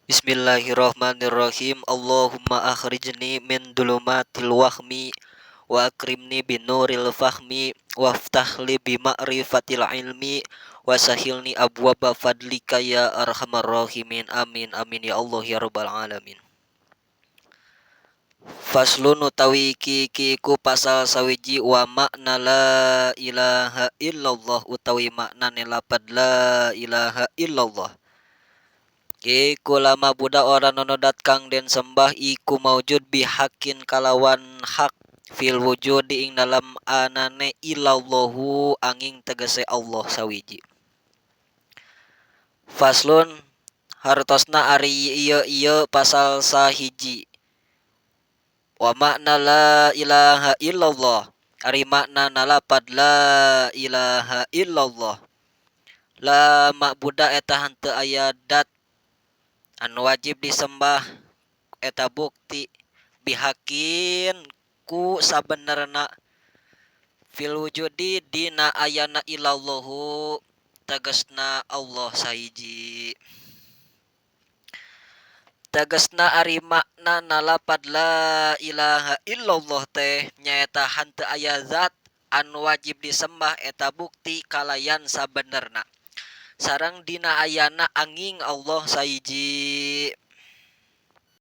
Bismillahirrahmanirrahim. Allahumma akhrijni min dulumatil wahmi wa akrimni binuril fahmi waftah li bima'rifatil ilmi wa sahilni abwaba fadlika ya arhamar rahimin. Amin amin ya Allah ya rabbal alamin. Faslun utawi iki iki iku pasal sawiji wa makna la ilaha illallah utawi maknane lapad la ilaha illallah. Iku lama budak ora nono dat kang den sembah iku maujud bihakin kalawan hak fil wujudi ing dalam anane illallahu angin tegese Allah sawiji. Faslun hartosna ari ieu ieu pasal sahiji. Wa makna la ilaha illallah ari makna lapad la ilaha illallah. La ma'buda eta henteu aya dat anu wajib disembah eta bukti bihakin ku sabenerna fil wujudi dina ayana illallahu tegesna Allah sahiji. Tegesna ari makna lapad la ilaha illallah teh nyaeta henteu aya zat anu wajib disembah eta bukti kalayan sabenerna sareng dina ayana angin Allah sahiji.